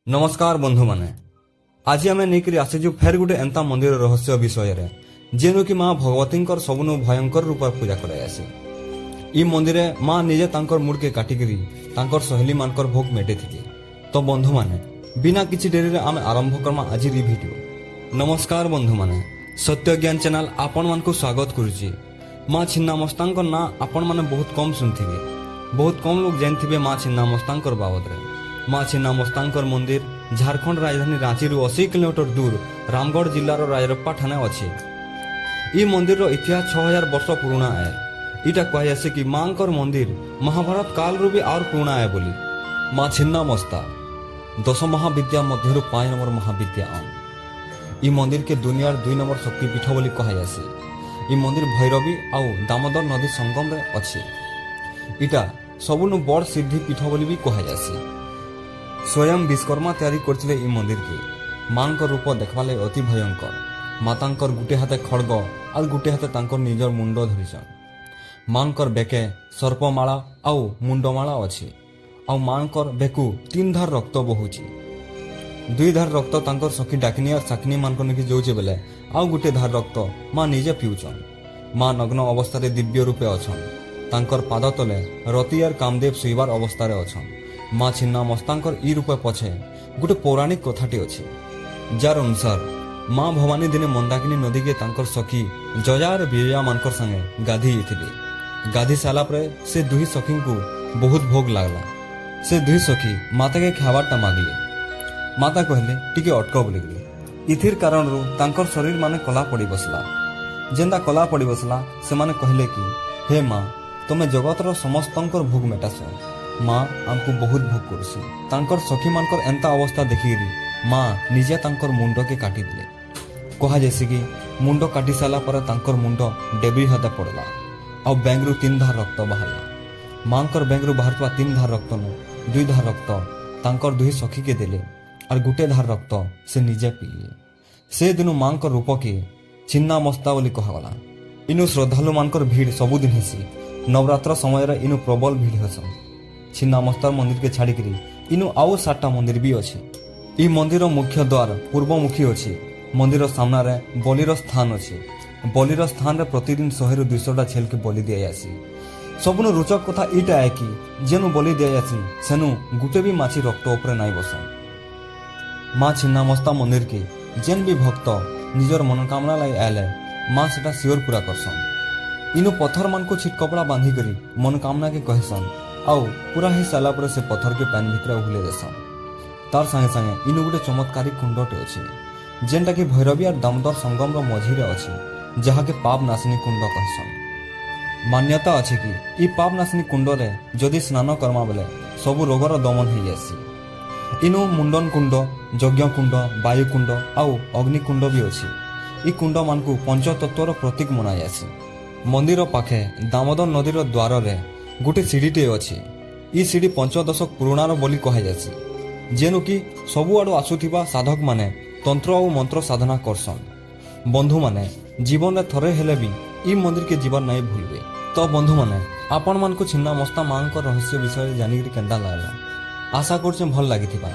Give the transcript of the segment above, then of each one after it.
ନମସ୍କାର ବନ୍ଧୁମାନେ, ଆଜି ଆମେ ନେଇକରି ଆସିଛୁ ଫେର୍ ଗୋଟେ ଏନ୍ତା ମନ୍ଦିର ରହସ୍ୟ ବିଷୟରେ, ଯେନୁ କି ମା ଭଗବତୀଙ୍କର ସବୁନୁ ଭୟଙ୍କର ରୂପରେ ପୂଜା କରାଯାଏସି। ଇ ମନ୍ଦିରେ ମା ନିଜେ ତାଙ୍କର ମୁଡ଼କେ କାଟିକିରି ତାଙ୍କର ସହେଲୀମାନଙ୍କର ଭୋଗ ମେଟେଇଥିଲେ। ତ ବନ୍ଧୁମାନେ, ବିନା କିଛି ଡେରିରେ ଆମେ ଆରମ୍ଭ କର୍ମା ଆଜିର ଇ ଭିଡ଼ିଓ। ନମସ୍କାର ବନ୍ଧୁମାନେ, ସତ୍ୟ ଜ୍ଞାନ ଚ୍ୟାନେଲ ଆପଣମାନଙ୍କୁ ସ୍ୱାଗତ କରୁଛି। ମା ଛିନ୍ନାମସ୍ତାଙ୍କ ନାଁ ଆପଣମାନେ ବହୁତ କମ୍ ଶୁଣିଥିବେ। ବହୁତ କମ୍ ଲୋକ ଜାଣିଥିବେ ମା ଛିନ୍ନାମସ୍ତାଙ୍କର ବାବଦରେ। ମା ଛିନ୍ନାମସ୍ତାଙ୍କର ମନ୍ଦିର ଝାଡ଼ଖଣ୍ଡ ରାଜଧାନୀ ରାଞ୍ଚିରୁ 80 କିଲୋମିଟର ଦୂର ରାମଗଡ଼ ଜିଲ୍ଲାର ରାଜରପ୍ପା ଠାନେ ଅଛି। ଇ ମନ୍ଦିରର ଇତିହାସ 6000 ବର୍ଷ ପୁରୁଣା ଏ। ଇଟା କୁହାଯାଏସି କି ମାଙ୍କର ମନ୍ଦିର ମହାଭାରତ କାଲରୁ ବି ଆଉର ପୁରୁଣା ଏ ବୋଲି। ମା ଛିନ୍ନାମସ୍ତା ଦଶ ମହାବିଦ୍ୟା ମଧ୍ୟରୁ 5 ନମ୍ବର ମହାବିଦ୍ୟା ଅନ୍। ଇ ମନ୍ଦିରକେ ଦୁନିଆର 2 ନମ୍ବର ଶକ୍ତିପୀଠ ବୋଲି କୁହାଯାଏସି। ଇ ମନ୍ଦିର ଭୈରବୀ ଆଉ ଦାମୋଦର ନଦୀ ସଙ୍ଗମରେ ଅଛି। ଇଟା ସବୁନୁ ବଡ଼ ସିଦ୍ଧି ପୀଠ ବୋଲି ବି କୁହାଯାଏସି। ସ୍ୱୟଂ ବିଶ୍ୱକର୍ମା ତିଆରି କରିଥିଲେ ଇ ମନ୍ଦିରକେ। ମାଙ୍କ ରୂପ ଦେଖବା ଲାଗି ଅତି ଭୟଙ୍କର। ମାତାଙ୍କର ଗୁଟେ ହାତେ ଖଡ଼ଗ ଆଉ ଗୁଟେ ହାତେ ତାଙ୍କର ନିଜର ମୁଣ୍ଡ ଧରିଛନ୍। ମାଙ୍କର ବେକେ ସର୍ପମାଳା ଆଉ ମୁଣ୍ଡମାଳା ଅଛି ଆଉ ମାଙ୍କର ବେକୁ ତିନି ଧାର ରକ୍ତ ବହୁଛି। ଦୁଇ ଧାର ରକ୍ତ ତାଙ୍କର ସଖୀ ଡାକିନୀ ଆଉ ସାକିନୀ ମାନଙ୍କ ନିକି ଯାଉଛେ ବେଲେ ଆଉ ଗୋଟେ ଧାର ରକ୍ତ ମା ନିଜେ ପିଉଛନ୍। ମା ନଗ୍ନ ଅବସ୍ଥାରେ ଦିବ୍ୟ ରୂପେ ଅଛନ୍। ତାଙ୍କର ପାଦ ତଲେ ରତି ଆର୍ କାମଦେବ ଶୋଇବାର ଅବସ୍ଥାରେ ଅଛନ୍। ମା ଛିନ୍ନାମସ୍ତାଙ୍କର ଇ ରୂପେ ପଛେ ଗୋଟେ ପୌରାଣିକ କଥାଟି ଅଛି, ଯାର ଅନୁସାର ମା ଭବାନୀ ଦିନେ ମନ୍ଦାକିନୀ ନଦୀକେ ତାଙ୍କର ସଖୀ ଜୟା ଆର୍ ବିଜୟା ମାନଙ୍କର ସାଙ୍ଗେ ଗାଧି ଯାଇଥିଲେ। ଗାଧି ସାରିଲା ପରେ ସେ ଦୁହି ସଖୀଙ୍କୁ ବହୁତ ଭୋଗ ଲାଗଲା। ସେ ଦୁହି ସଖୀ ମାତାକେ ଖାଇବାରଟା ମାଗିଲେ। ମାତା କହିଲେ, ଟିକେ ଅଟକ ବୋଲିକିରି। ଇଥିର କାରଣରୁ ତାଙ୍କର ଶରୀର ମାନେ କଲା ପଡ଼ି ବସଲା। ଯେନ୍ତା କଲା ପଡ଼ି ବସଲା, ସେମାନେ କହିଲେ କି, ହେ ମା, ତମେ ଜଗତର ସମସ୍ତଙ୍କର ଭୋଗ ମେଟାସ। ମା, ଆମକୁ ବହୁତ ଭୋଗ କରୁଛି। ତାଙ୍କର ସଖୀମାନଙ୍କର ଏନ୍ତା ଅବସ୍ଥା ଦେଖିକିରି ମା ନିଜେ ତାଙ୍କର ମୁଣ୍ଡକେ କାଟିଦେଲେ। କୁହାଯାଏସି କି ମୁଣ୍ଡ କାଟି ସାରିଲା ପରେ ତାଙ୍କର ମୁଣ୍ଡ ଡେବ୍ରି ହାତେ ପଡ଼ଲା ଆଉ ବେକରୁ ତିନି ଧାର ରକ୍ତ ବାହାରିଲା। ମାଙ୍କର ବେକରୁ ବାହାରୁଥିବା ତିନି ଧାର ରକ୍ତନୁ ଦୁଇ ଧାର ରକ୍ତ ତାଙ୍କର ଦୁହି ସଖୀକେ ଦେଲେ ଆର୍ ଗୁଟେ ଧାର ରକ୍ତ ସେ ନିଜେ ପିଇଲେ। ସେ ଦିନୁ ମାଙ୍କର ରୂପକେ ଛିନ୍ନାମସ୍ତା ବୋଲି କୁହାଗଲା। ଇନୁ ଶ୍ରଦ୍ଧାଳୁମାନଙ୍କର ଭିଡ଼ ସବୁଦିନ ହେସି। ନବରାତ୍ର ସମୟରେ ଇନୁ ପ୍ରବଳ ଭିଡ଼ ହେସନ୍। ଛିନ୍ନାମସ୍ତାର ମନ୍ଦିରକେ ଛାଡ଼ିକିରି ଇନୁ ଆଉ ସାତଟା ମନ୍ଦିର ବି ଅଛି। ଇ ମନ୍ଦିର ମୁଖ୍ୟ ଦ୍ୱାର ପୂର୍ବମୁଖୀ ଅଛି। ମନ୍ଦିର ସାମ୍ନାରେ ବଲିର ସ୍ଥାନ ଅଛି। ବଲିର ସ୍ଥାନରେ ପ୍ରତିଦିନ 100ରୁ 200ଟା ଛେଲକେ ବଲି ଦିଆଯାଏସି। ସବୁନୁ ରୋଚକ କଥା ଇଟା ଏ କି ଯେନୁ ବଲି ଦିଆଯାଏସି, ସେନୁ ଗୁଟେ ବି ମାଛି ରକ୍ତ ଉପରେ ନାଇଁ ବସନ୍। ମା ଛିନ୍ନାମସ୍ତା ମନ୍ଦିରକେ ଯେନ୍ ବି ଭକ୍ତ ନିଜର ମନୋକାମନା ଲାଗି ଆଇଲେ, ମା ସେଟା ସିଓର ପୁରା କରସନ୍। ଇନୁ ପଥରମାନଙ୍କୁ ଛିଟ କପଡ଼ା ବାନ୍ଧିକରି ମନୋକାମନାକେ କହେସନ୍ ଆଉ ପୁରା ହେଇ ସାରିଲା ପରେ ସେ ପଥରକେ ପାନି ଭିତରେ ଉହୁଲେଇ ଦେସନ୍। ତାର ସାଙ୍ଗେ ସାଙ୍ଗେ ଇନୁ ଗୋଟେ ଚମତ୍କାରୀ କୁଣ୍ଡଟେ ଅଛି, ଯେନ୍ଟାକି ଭୈରବୀ ଆର୍ ଦାମୋଦର ସଙ୍ଗମର ମଝିରେ ଅଛି, ଯାହାକେ ପାପ ନାଶିନୀ କୁଣ୍ଡ କହେସନ୍। ମାନ୍ୟତା ଅଛି କି ଇ ପାପ ନାଶିନୀ କୁଣ୍ଡରେ ଯଦି ସ୍ନାନ କର୍ମା ବେଲେ ସବୁ ରୋଗର ଦମନ ହେଇଯାଏସି। ଇନୁ ମୁଣ୍ଡନ କୁଣ୍ଡ, ଯଜ୍ଞ କୁଣ୍ଡ, ବାୟୁ କୁଣ୍ଡ ଆଉ ଅଗ୍ନି କୁଣ୍ଡ ବି ଅଛି। ଇ କୁଣ୍ଡମାନଙ୍କୁ ପଞ୍ଚତତ୍ତ୍ୱର ପ୍ରତୀକ ମନାଯାଏସି। ମନ୍ଦିର ପାଖେ ଦାମୋଦର ନଦୀର ଦ୍ୱାରରେ ଗୋଟେ ସିଢ଼ିଟେ ଅଛି। ଇ ସିଢ଼ି ପଞ୍ଚଦଶକ ପୁରୁଣାର ବୋଲି କୁହାଯାଏସି, ଯେନୁ କି ସବୁଆଡ଼ୁ ଆସୁଥିବା ସାଧକମାନେ ତନ୍ତ୍ର ଆଉ ମନ୍ତ୍ର ସାଧନା କରସନ୍। ବନ୍ଧୁମାନେ, ଜୀବନରେ ଥରେ ହେଲେ ବି ଇ ମନ୍ଦିରକେ ଯିବାର ନାଇଁ ଭୁଲବେ। ତ ବନ୍ଧୁମାନେ, ଆପଣମାନଙ୍କୁ ଛିନ୍ନାମସ୍ତା ମାଙ୍କ ରହସ୍ୟ ବିଷୟରେ ଜାଣିକିରି କେନ୍ତା ଲାଗଲା? ଆଶା କରୁଛେ ଭଲ ଲାଗିଥିବା।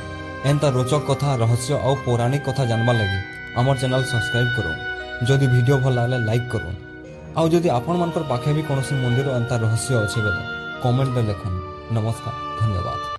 ଏନ୍ତା ରୋଚକ କଥା, ରହସ୍ୟ ଆଉ ପୌରାଣିକ କଥା ଜାନବାର୍ ଲାଗି ଆମର ଚ୍ୟାନେଲ ସବସ୍କ୍ରାଇବ୍ କରୁନ୍। ଯଦି ଭିଡ଼ିଓ ଭଲ ଲାଗଲେ ଲାଇକ୍ କରୁନ୍ ଆଉ ଯଦି ଆପଣମାନଙ୍କର ପାଖେ ବି କୌଣସି ମନ୍ଦିର ଏନ୍ତା ରହସ୍ୟ ଅଛି ବେଲେ କମେଣ୍ଟରେ ଲେଖୁନ୍। ନମସ୍କାର, ଧନ୍ୟବାଦ।